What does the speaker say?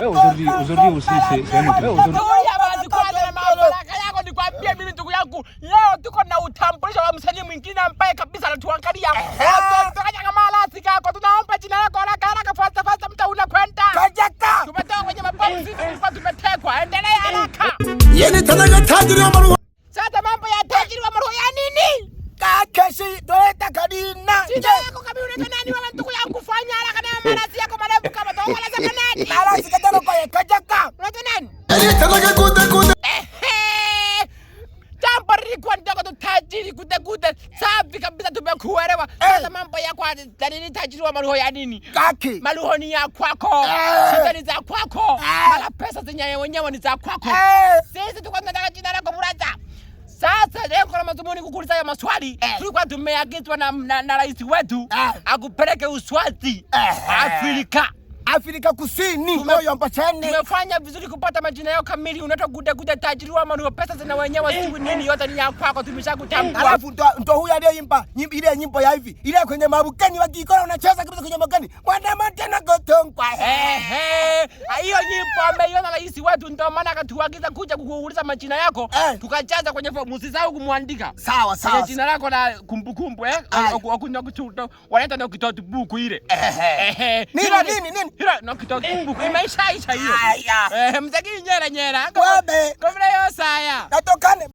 Aujourd'hui, aujourd'hui aussi, c'est un autre. Aujourd'hui. Tulia basi kwanza na mabaraka yako, nikwambie mimi ndugu yangu, leo tuko na utambulisho wa msanii mwingine ambaye kabisa anatuangalia. Tukaja kama alasi kako, tunaomba jina lako haraka haraka, fasta fasta, mta unakwenda. Kajaka. Tumetoka kwenye mabomu sisi, tulikuwa tumetekwa. Endelea haraka. Yeni tanaga tajiri wa maruho. Sasa mambo ya tajiri wa maruho ya nini? Kakeshi doleta kadina. Jina lako kama unaitwa nani wewe ndugu yangu, fanya haraka na marasi yako marefu kama tongola za nani? Marasi katano kwa kajaka. Unaitwa nani? Yeni tanaga kude kude. Ehe. Jambo lilikuwa ndogo tu, tajiri kude kude, safi kabisa, tumekuelewa. Sasa mambo yako ya nini? Tajiri wa maruho ya nini? Kaki. Maruho ni ya kwako, shida ni za kwako, mara pesa zenyewe wenyewe ni za kwako. Sisi tuko tunataka jina lako buraza. Sasa lengo la madhumuni kukuuliza haya maswali, tulikuwa tumeagizwa na rais wetu akupeleke Uswazi Afrika. Afrika Kusini. Moyo mpachane. Tumefanya vizuri kupata majina yao kamili. Unaitwa Gude Gude, tajiri wa maruho, pesa zina wenyewe, sijui nini, yote ni ya kwako, tumeshakutambua. Alafu ndo huyu aliyeimba nyimbo ile nyimbo ya hivi ile kwenye mabukeni wakikora unacheza kabisa kwenye mabukeni mwana matena gotongwa. Ehe, hiyo nyimbo ameiona rais wetu, ndio maana akatuagiza kuja kukuuliza majina yako, tukajaza kwenye fomu. Usisahau kumwandika Sawa kwenye sawa. jina lako la kumbukumbu, eh, wanaita ndio kitoto buku ile. Ehe. Nini, nini, nini? Hilo no kitoto buku imeishaisha hiyo. Aya. Eh, mzaki nyera nyera. Wabe. Kombe yo saya. Natokane.